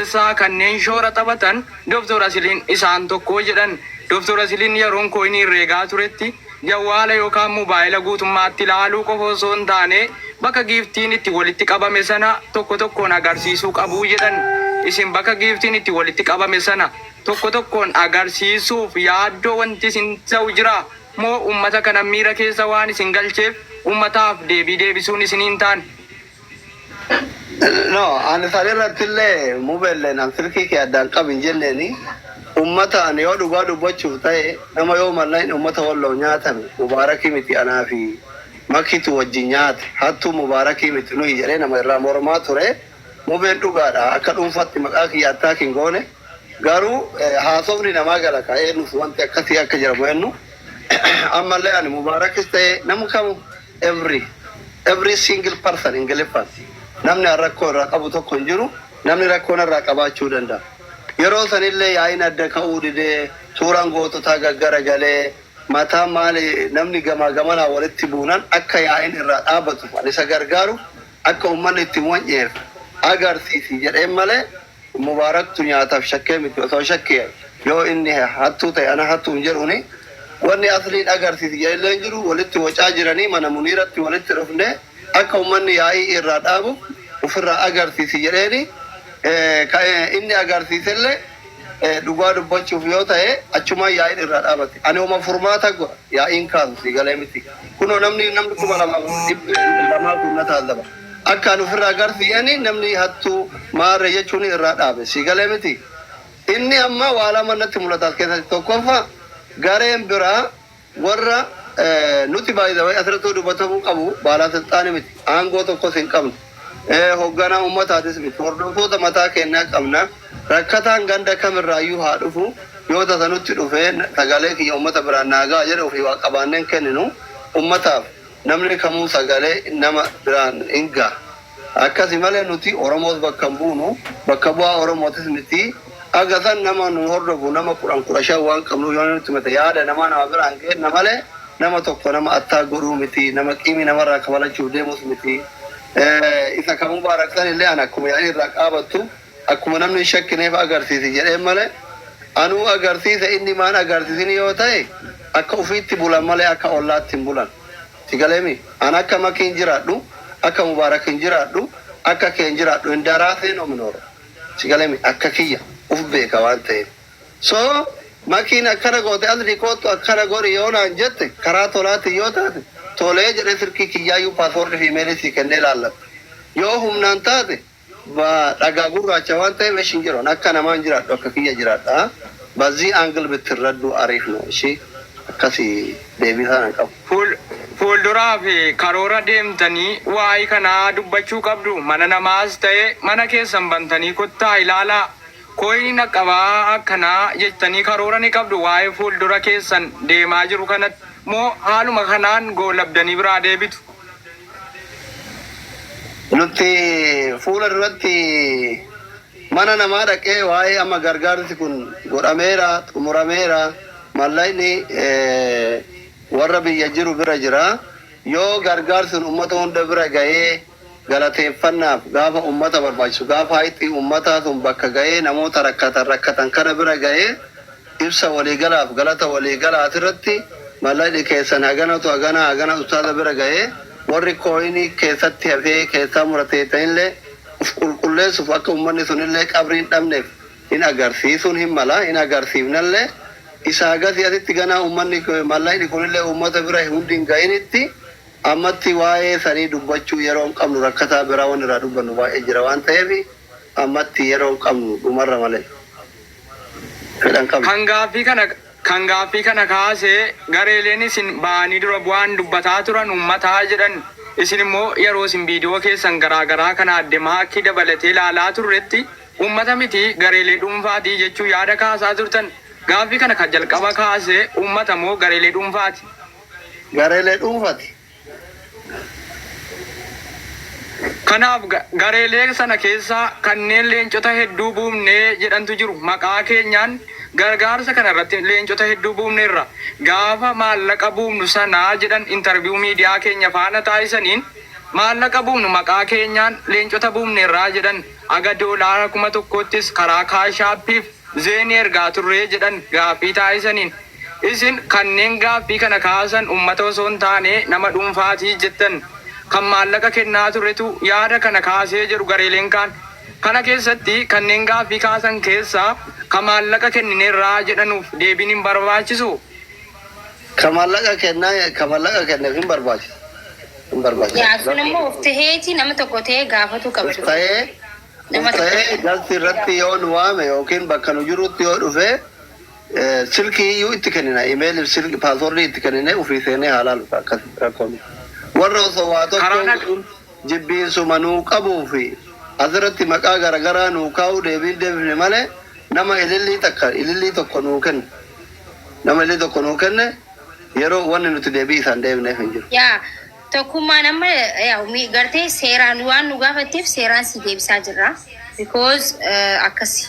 Keessaa kanneen shoora taphatan Dr. Asiliin isaan tokko jedhan. Dr. Asiliin yeroon coinii herreegaa turetti jawwaala yookaan mobaayila guutummaatti ilaaluu qofa osoo hin taane, bakka giftiin itti walitti qabame sana tokko tokkoon agarsiisuu qabu jedhan. Isin bakka giftiin itti walitti qabame sana tokko tokkoon agarsiisuuf yaaddoo wanti isin ta'u jira moo ummata kana miira keessa waan isin galcheef ummataaf deebii deebisuun isin hin taane? No, ani san irratti illee mubeelleen an silkii kee addaan qabin jenneeni. Ummata ani yoo dhugaa dubbachuuf ta'e, nama yoo mallaqni ummata Walloo nyaatame Mubaarakii miti, anaa fi Makitu wajjin nyaate, hattuu Mubaarakii miti nuyi jedhee nama irraa mormaa ture. Mubeen dhugaadha, akka dhuunfatti maqaa kiyya attack hin goone, garuu haasofni namaa gala ka eenyuuf wanti akkasii akka jedhamu eenyu. Ammallee ani Mubaarakis ta'e nama kamu, every single person, Ingiliffaan namni an rakkoo irraa qabu tokko hin jiru. Namni rakkoo narraa qabaachuu danda'a. Yeroo sanillee yaa'iin adda ka'uu didee, suuraan goototaa gaggara galee, mataa maali, namni gamaa gamanaa walitti buunan, akka yaa'iin irraa dhaabatu ani isa gargaaru, akka uummanni itti wan'eef agarsiisi jedheen malee Mubaaraktu nyaataaf shakkee miti. Osoo shakkee, yoo inni hattuu ta'e ana hattuu hin jedhuuni. Wanni asliin agarsiisi jedhellee hin jiru. Walitti wacaa jiranii mana Muniiratti walitti dhufne, akka uummanni yaa'ii irraa dhaabu ofirraa agarsiisi jedheeni. Inni agarsiisellee, dhugaa dubbachuuf yoo ta'e, achumaan yaa'iin irraa dhaabate. Ani uma furmaata godha yaa'iin kaasu si galee miti. Kunoo namni 2200 kun na taallaba. Akka ani ofirraa agarsiisani namni hattuu maarree jechuun irraa dhaabe, si galee miti. Inni amma waa lama natti mul'ata as keessatti. Tokkoffaa, gareen biraa warra nuti baay'ee asirratti dubbatamuu qabu, baalaa silxaanii miti, aangoo tokkos hin qabnu. Hoogganaa ummataatis miti, hordoftoota mataa keenyaa qabna. Rakkataan ganda kamirraayyuu haa dhufu, yoo tasa nutti dhufee sagalee kiyya ummata biraan naagaa jedhe, ofii waa qabaanneen kenninu ummataaf. Namni kamuu sagalee nama biraan hin gaha. Akkasi malee nuti Oromoos bakka hin buunu, bakka bu'aa Oromootis miti. Aga san nama nu hordofu nama 10, 15 waan qabnuuf, yoo nutti mate yaada namaa nama biraan kenna malee nama tokko nama attaa godhuu miti, nama qiimii namarraa kafalachuuf deemus miti. Isa kan Mubaarak san illee ani akkuma yaa'ii irraa qaabattu, akkuma namni hin shakkineef agarsiisi jedheen malee, anuu agarsiise inni maan agarsiisini yoo ta'e, akka ofiitti bulan malee akka ollaatti hin bulan. Si galeemi? An akka Makiin jiraadhu, akka Mubaarak hin jiraadhu, akka kee hin jiraadhu, hin daraasee nominooro. Si galeemi? Akka kiyya uf beeka waan ta'eef. So Makiin akkana goote, asli koottu akkana godhi yoo naan jette, karaa tolaatiin yoo taate tolee jedhee silkii kiyyaayyuu passwordii fi emailii sii kennee laallatta. Yoo humnaan taate dhagaa gurraacha waan ta'eef esh hin jiru. Akka namaan jiraadhu, akka kiyya jiraadha. በዚህ angle ብትረዱ አሪፍ ነው። እሺ, akkasii deebii sana qabu. Fuulduraa fi karoora deemtanii waa'ee kanaa dubbachuu qabdu. Mana namaas ta'e mana keessan bantanii kottaa ilaalaa. Coinii naqqabaa akkanaa jettanii karoora ni qabdu waa'ee fuuldura keessan deemaa jiru kanatti moo haaluma kanaan goolabdanii biraa deebitu? Nuti fuula duratti mana namaa dhaqee waa'ee amma gargaarsi kun godhameera, xumurameera, mallaqni warra biyya jiru bira jira. Yoo gargaarsi sun ummata hunda bira gahee, galateeffannaaf gaafa ummata barbaachisu, gaafa hayxii ummataa sun bakka gahee namoota rakkatan rakkatan kana bira gahee, ibsa waliigalaaf galata waliigalaa asirratti mallaqni keessan haganatu hagana hagana ustaaza bira gahee, warri coinii keessatti hafee keessaa murateessanillee uf qulqulleessuuf, akka ummanni sunillee qabrii hin dhabneef hin agarsiisuun hin mala, hin agarsiifnallee. Isaa gasi asitti ganaa ummanni mallaqni kunillee ummata bira hundi hin gahinitti ammatti waa'ee sanii dubbachuu yeroo hin qabnu. Rakkataa biraa waan irraa dubbannu baay'ee jira waan ta'eef, ammatti yeroo hin qabnu, dhumarra malee fedhan qabnu. Kan gaaffii kana kaasee gareeleen isin ba'anii dura bu'aan dubbataa turan uummataa jedhan. Isin immoo yeroo isin viidiyoo keessan garaa garaa kana adde Maakii dabalatee ilaalaa turretti uummata miti, gareelee dhuunfaatii jechuu yaada kaasaa turtan. Gaaffii kana kan jalqaba kaasee uummata moo gareelee dhuunfaati? Gareelee dhuunfaati. Kanaaf gareelee sana keessaa kanneen leencota hedduu buufnee jedhantu jiru. Maqaa keenyaan gargaarsa kana irratti leencota hedduu buufneerra. Gaafa maallaqa buufnu sanaa jedhan interview miidiyaa keenya faana taasisaniin. Maallaqa buufnu maqaa keenyaan leencota buufneerraa jedhan. Haga doolaara 1000ttis karaa Cash App'f Zeenii ergaa turre jedhan gaaffii taasisaniin. Isin kanneen gaaffii kana kaasan ummata osoo hin taane nama dhuunfaati jettan. Kan maallaqa kennaa turetu yaada kana kaasee jedhu gareeleen kaan. Kana keessatti kanneen gaaffii kaasan keessaa ka maallaqa kennineerraa jedhanuuf deebiin hin barbaachisu? Ka maallaqa kennaa ka maallaqa kenneef hin barbaachisa. Hin barbaachisa. Yaa sun immoo of taheeti nama tokko tahee gaafatuu qaba Of ta'ee Nama of ta'ee galti irratti yoo nu waame yookiin bakka nu jirutti yoo dhufe silkii iyyuu itti kennina. Imeeliif silkii passwordii itti kennine ofii seenee haa laalu akkas rakkoon. Warra osoo waa tokko Karaa hin nag godhin jibbiinsuma nuu qabuu fi asirratti maqaa garagaraa nuu kaa'uu deebiin deebifne malee nama ilillii takka ilillii tokko nuu kenne. Nama ilillii tokko nuu kenne yeroo wanni nuti deebii isaan deebifneef hin jiru. Yaa tokkummaan amma yaa gartee seeraan waan nu gaafatteef seeraan si deebisaa jirra. Because akkasi.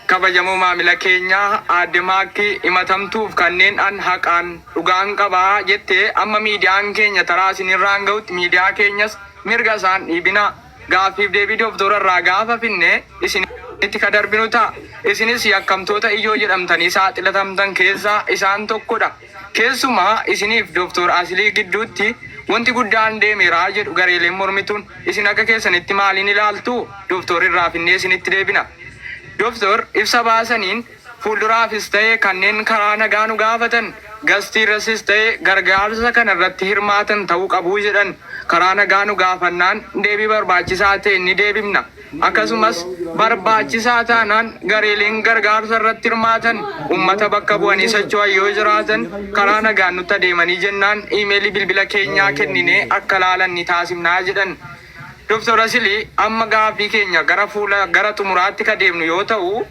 Kabajamoo maamila keenyaa Aadde Maakkii himatamtuuf kanneen an haqaan dhugaan qabaa jettee amma miidiyaan keenya taraa isinirraan gahutti miidiyaa keenyas mirga isaan dhiibinaa. Gaaffiif deebii doktora irraa gaafa finne isinitti ka darbinu ta'a. Isinis yakkamtoota ijoo jedhamtanii saaxilatamtan keessaa isaan tokkodha. Keessumaa isiniif Doktor Asilii gidduutti wanti guddaan deemeera jedhu gareeleen mormituun. Isin akka keessanitti maaliin ilaaltu? Doktor irraa finnee isinitti deebina. Doktor ibsa baasaniin fuulduraafis ta'e kanneen karaa nagaa nu gaafatan gastii irrattis ta'e gargaarsa kana irratti hirmaatan ta'uu qabu jedhan. Karaa nagaa nu gaafannaan deebii barbaachisaa ta'e ni deebifna. Akkasumas barbaachisaa taanaan gareeleen gargaarsa irratti hirmaatan ummata bakka bu'anii socho'an yoo jiraatan karaa nagaan nutti adeemanii jennaan iimeelii bilbila keenyaa kenninee akka laalan ni taasifnaa jedhan. Dr. Asilii amma gaaffii keenya gara fuula gara xumuraatti ka deemnu yoo ta'u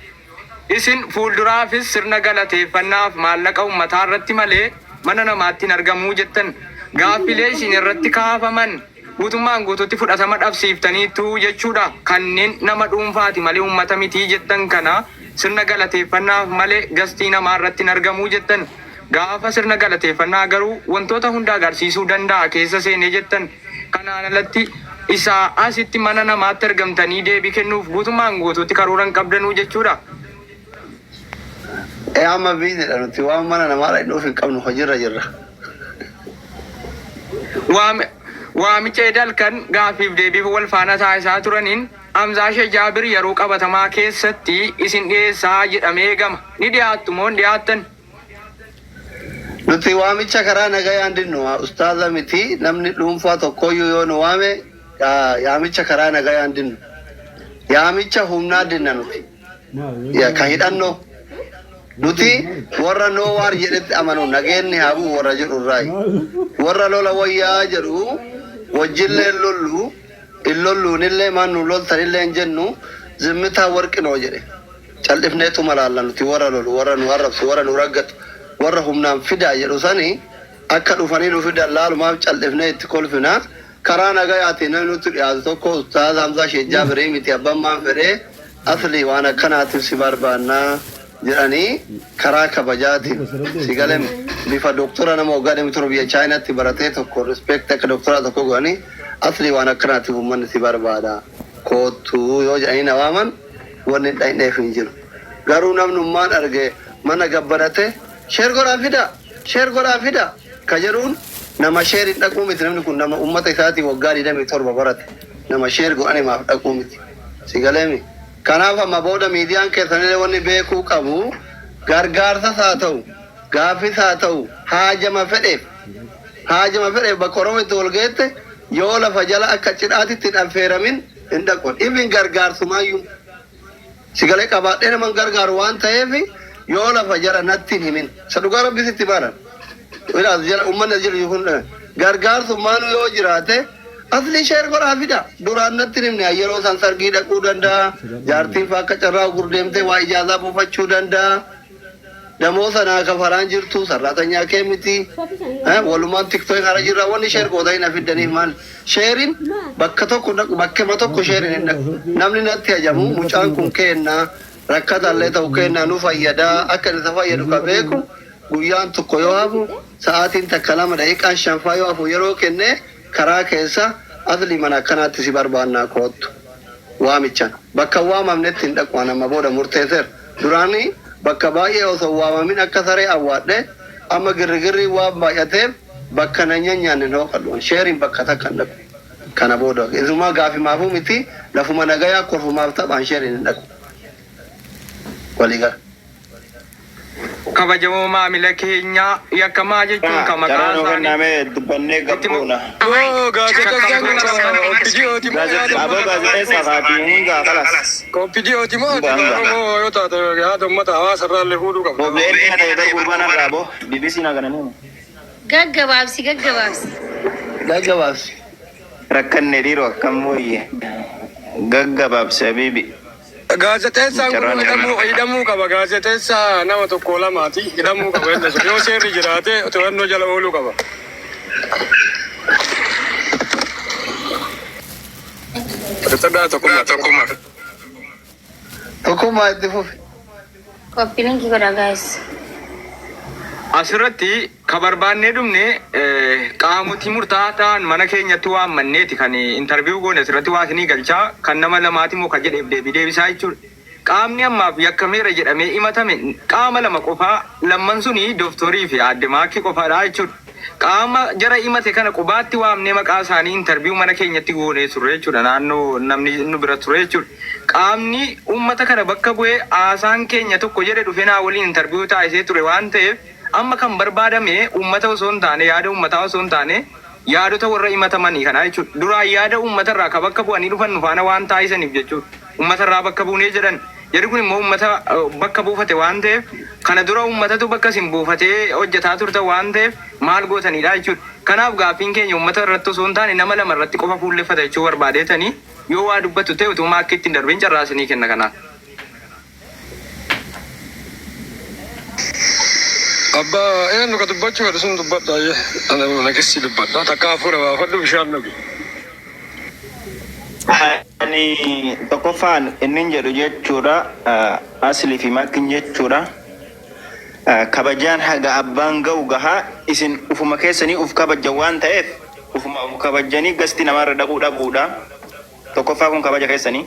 isin fuulduraafis sirna galateeffannaaf maallaqa ummataa irratti malee mana namaatti hin argamuu jettan. Gaaffilee isin irratti kaafaman guutummaan guutuutti fudhatama dhabsiiftaniitu jechuudha. Kanneen nama dhuunfaati malee ummata mitii jettan kana sirna galateeffannaaf malee gastii namaa irratti hin argamuu jettan. Gaafa sirna galateeffannaa garuu wantoota hunda agarsiisuu danda'a keessa seenee jettan. Kanaan alatti isaa asitti mana namaatti argamtanii deebii kennuuf guutummaan guutuutti karoora hin qabdanuu jechuudha. Ee amma biizidha nuti waan mana namaa dhaqnuuf hin qabnu hojiirra jirra. Waamicha edal kan gaaffiif deebiif wal faana taasisaa turaniin Hamzaa Sheeh Jaabir yeroo qabatamaa keessatti isin dhiyeessaa jedhamee eegama. Ni dhiyaattu moo hin dhiyaattan? Nuti waamicha karaa nagayaan dinnu ustaaza miti namni dhuunfaa tokkoyyuu yoo nu waame yaamicha karaa nagayaan dinnu. Yaamicha humnaa dinna nuti. Ka hidhannoo. Nuti warra no war jedhetti amanu nageenni haa bu'u warra jedhu irraayi. Warra lola wayyaa jedhu wajjillee lollu hin lolluunillee maan nu loltanillee hin jennu zimmitaa warqinoo jedhe. Cal'ifneetuma laalla nuti warra lolu, warra nu arrabsu, warra nu raggatu, warra humnaan fidaa jedhu sani akka dhufanii nu fidan laalumaaf cal'ifnee itti kolfina. Karaa nagayaatiin namni nutti dhiyaatu tokko Ustaaz Hamzaa Sheekh Jaabirii miti abbaan maan fedhee aslii waan akkanaatiif si barbaannaa jedhanii karaa kabajaatiin si galem bifa doktora nama waggaa 27 biyya Chaayinaatti baratee tokko respect akka doktoraa tokko godhanii aslii waan akkanaatiif uummanni si barbaada koottuu yoo jedhanii na waaman wanni hin dhayneef hin jiru. Garuu namnummaan arge mana gabbanate share godhaa fidaa share godhaa fidaa ka jedhuun nama share hin dhaquu miti. Namni kun nama ummata isaatii waggaa 27 barate nama share godhani maaf dhaquu miti si galeemi. Kanaaf amma booda miidiyaan keessanillee wanni beekuu qabu gargaarsas haa ta'u gaaffis haa ta'u haajama fedheef bakka Oromoo itti wal geette yoo lafa jala akka cidhaatitti hin affeeramin hin dhaqu. Even gargaarsumaayyuu si galee qabaadhee naman gargaaru waan ta'eef yoo lafa jala natti hin himin isa dhugaa rabbi sitti baaran. As jala uummanni as jiru kun gargaarsummaan yoo jiraate asli share godhaa fida duraan natti hin himne yeroo san sargii dhaquu danda'a, jaartiin faa akka carraa gurdeemtee waa ijaazaa buufachuu danda'a. Damoo sanaa kafalaan jirtu sarraatanyaa kee miti. Walumaan TikTok kana jirra wanni share gootanii na fiddaniif maal? Shareiin bakka tokko dhaqu bakkema tokko shareiin hin dhaqu. Namni natti hajamu mucaan kun kennaa rakkatallee ta'u kennaa nu fayyadaa akka inni isa fayyadu ka beeku guyyaan tokko yoo hafu sa'aatiin takka lama daqiiqaan shanfaa yoo hafu yeroo kennee karaa keessa Asli mana akkanaatti si barbaannaa koottu. Waamichaan bakka waamamnetti hin dhaqu an amma booda murteesseera. Duraanii bakka baay'ee osoo hin waamamin akka saree awwaadhe amma girrigirriin waan baay'ateef bakka na nyanyaanne hin hooqadhu an sheeriin bakka takka hin dhaqu. Kana booda isumaa gaafimaafuu miti lafuma nagayaa kolfumaaf taphaan sheeriin hin dhaqu. Walii gala. Kabajamoo maamila keenya yakkamaa jechuun kan maqaa Carraa nuu isaanii kennaa mee dubbannee itti gabbuuna. Yoo gaazexeessaan kun OPDOti moo yaada Aboo uummata gaazexeessaa haati hundaa kalas. OPDOti moo Hunda hunda. Oromoo yoo taate yaada uummata hawaasa irraa illee fuudhuu qabda. OBN na ta'e bar gurbaan har'aa boo BBC na gananii. Gaggabaabsi gaggabaabsi. Gaggabaabsi. Rakkanne dhiiroo akkam mooyye. Gaggabaabsi habiibi. Gaazexeessaan kun Carraan hidhamuu hidhamuu qaba. Gaazexeessaa nama tokko lamaati hidhamuu qaba inni sun. Yoo seerri jiraate to'annoo jala ooluu qaba. Gaazexeessaa tokkummaa. Tokkummaa itti fufi. Copy link godha guys. Asirratti ka barbaannee dhumne qaamotii murtaa'aa ta'an mana keenyatti waammanneeti kan interview goone asirratti waa isinii galchaa kan nama lamaati moo ka jedheef deebii deebisaa jechuudha. Qaamni ammaaf yakkameera jedhamee himatame qaama lama qofaa lamman suni dooftorii fi aadde Maakii qofaadha jechuudha. Qaama jara himate kana qubaatti waamnee maqaa isaanii interview mana keenyatti goonee turre jechuudha. Naannoo namni nu bira ture jechuudha. Qaamni uummata kana bakka bu'ee haasaan keenya tokko jedhe dhufee naa waliin interview taasisee ture waan ta'eef amma kan barbaadame uummata osoo hin taane yaada uummataa osoo hin taane yaadota warra himatamanii kana jechuudha. Duraan yaada uummata irraa ka bakka bu'anii dhufan nu faana waan taasisaniif jechuudha. Uummata irraa bakka buunee jedhan. Jarri kun immoo uummata bakka buufate waan ta'eef kana dura uummatatu bakka isin buufatee hojjetaa turtan waan ta'eef maal gootanidha jechuudha. Kanaaf gaaffiin keenya uummata irratti osoo hin taane nama lama irratti qofa fuulleffata jechuu barbaadeetanii yoo waa dubbattu ta'e utuu maakki ittiin darbiin carraa isinii kenna kanaaf. Abbaa eenyu ka dubbachuu fedhu sun dubbadha. Ana naqissi dubbadha. Takka hafuura baafadhu bishaan dhugi. Ani tokkoffaan inni jedhu jechuudha aslii fi makkin jechuudha. Kabajaan haga abbaan ga'u gahaa isin ufuma keessanii uf kabajan waan ta'eef ufuma uf kabajanii gasti namarra dhaquu dhabuudha. Tokkoffaa kun kabaja keessanii.